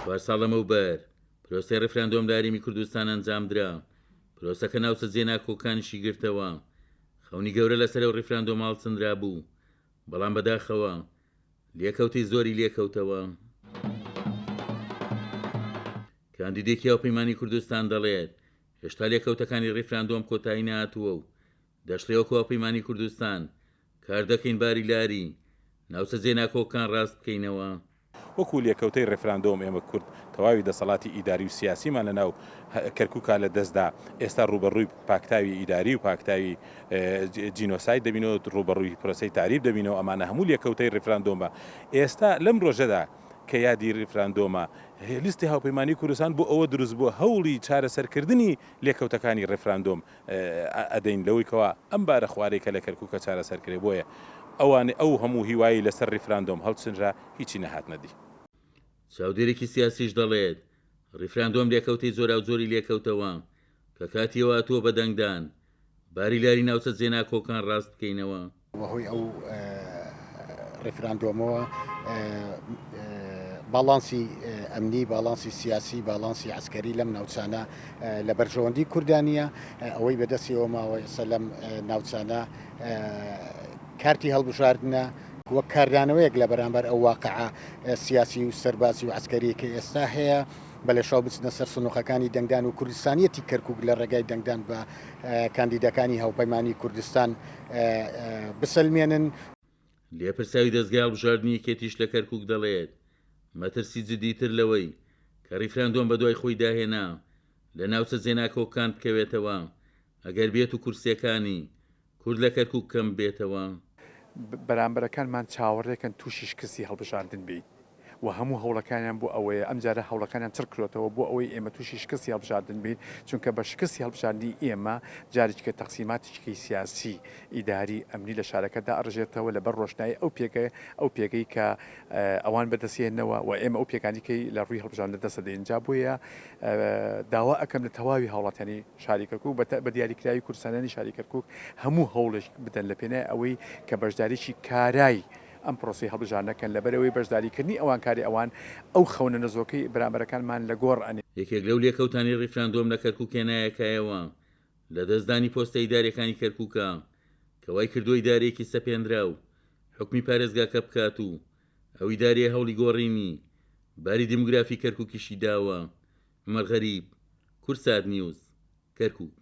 چوار ساڵ لەمەوبەر پرۆسەی ڕیفراندۆم لە هەرێمی کوردستان ئەنجامدرا، پرۆسەکە ناوچە جێناکۆکانیشی گرتەوە، خەونی گەورە لەسەر ئەو ڕیفراندۆمە هەڵچنرابوو، بەڵام بەداخەوە لێکەوتەی زۆری لێکەوتەوە. کاندیدێکی هاوپەیمانی کوردستان دەڵێت، هێشتا لێکەوتەکانی ڕیفراندۆم کۆتایی نەهاتووە و دەشڵێ وەکو هاوپەیمانی کوردستان کاردەکەین باری لاری ناوچە جێناکۆکان ڕاست بکەینەوە. وەکو لێکەوتەی ڕێفراندۆم ئێمە کورد تەواوی دەسەڵاتی ئیداری و سیاسیمان لە ناو کەرکوکا لە دەست دا، ئێستا ڕووبەڕووی پاکتاوی ئیداری و پاکتاوی جینۆساید دەبینەوە، ڕووبەڕووی پرۆسەی تەعریب دەبینەوە، ئەمانە هەموو لێکەوتەی ڕیفراندۆمە. ئێستا لەم ڕۆژەدا کە یادی ڕیفراندۆمە، لیستی هاوپەیمانیی کوردستان بۆ ئەوە دروست بووە هەوڵی چارەسەرکردنی لێکەوتەکانی ڕیفراندۆم ئەدەین لەوەی کەوا ئەم بارە خوارەی کە لە کەرکوکە چارەسەر کرێ بۆیە ئەوانەی ئەو هەموو هیوایەی لەسەر ڕیفراندۆم هەڵچنرا هیچی نەهاتنە دی. چاودێرێکی سیاسیش دەڵێت، ڕیفراندۆم لێکەوتەی جۆراوجۆری لێکەوتەوە کە کاتی ئەوە هاتووە بە دەنگدان باری لاری ناوچە جێناکۆکان ڕاست بکەینەوە. بەهۆی ئەو ڕیفراندۆمەوە باڵانسی ئەمنی، باڵانسی سیاسی، باڵانسی عەسکەری لەم ناوچانە لە بەرژەوەندی کوردا نییە. ئەوەی بەدەستیەوە ماوە ئێستا لەم ناوچانە کارتی هەڵبژاردنە. وەک کاردانەوەیەک لە بەرامبەر ئەو واقعە سیاسی و سەربازی و عەسکەریەی کە ئێستا هەیە، بە لێشاو بچنە سەر سنوقەکانی دەنگدان و کوردستانیەتی کەرکوک لە ڕێگای دەنگدان بە کاندیدەکانی هاوپەیمانی کوردستان بسەلمێنن. لێپرسراوی دەزگای هەڵبژاردنی یەکێتیش لە کەرکوک دەڵێت، مەترسی جدیتر لەوەی کە ڕیفراندۆم بەدوای خۆیدا هێنا لە ناوچە جێناکۆکان بکەوێتەوە، ئەگەر بێت و کورسیەکانی کورد لە کەرکوک کەم بێتەوە. بەرامبەرەکانمان چاوەڕێکەن تووشی شکستی هەڵبژاردن بین و هەموو هەوڵەکانیان بۆ ئەوەیە، ئەمجارە هەوڵەکانیان چڕ کرۆتەوە بۆ ئەوەی ئێمە تووشی شکستی هەڵبژاردن بین، چونکە بە شکستی هەڵبژاردنی ئێمە جارێکیکە تەقسیماتێکی سیاسی، ئیداری، ئەمنی لە شارەکە دائەڕژێتەوە لەبەر ڕۆشنایی ئەو پێگە ئەو پێگەی کە ئەوان بەدەستیێنەوە و ئێمە ئەو پێگانیکەی لە ڕووی هەڵبژاردن لەدەست دەدەین. جا بۆیە داوا ئەکەم لە تەواوی هاوڵاتیانی شاری کەرکوک بە دیاریکراوی کوردستانیانی شاری کەرکوک هەموو هەوڵێک بدەن لە پێنای ئەوەی کە بەشداریی کارای ئەم پرۆسەی هەڵبژاردنە کەن لەبەرئەوەی بەشداریکردنی ئەوان کاری ئەوان ئەو خەونە نەزۆکەی بەرامبەرەکانمان لە گۆڕ ئەنێ. یەکێک لەو لێکەوتانەی ڕیفراندۆم لە کەرکوک هێنایە کایەوە، لەدەستدانی پۆستە ئیداریەکانی کەرکوکە، کە وای کردووە ئیدارەیەکی سەپێنراو حوکمی پارێزگاکە بکات و ئەو ئیدارەیە هەوڵی گۆڕینی باری دیموگرافی کەرکوکیشی داوە. عومەر غەریب، کوردسات نیوز، کەرکوک.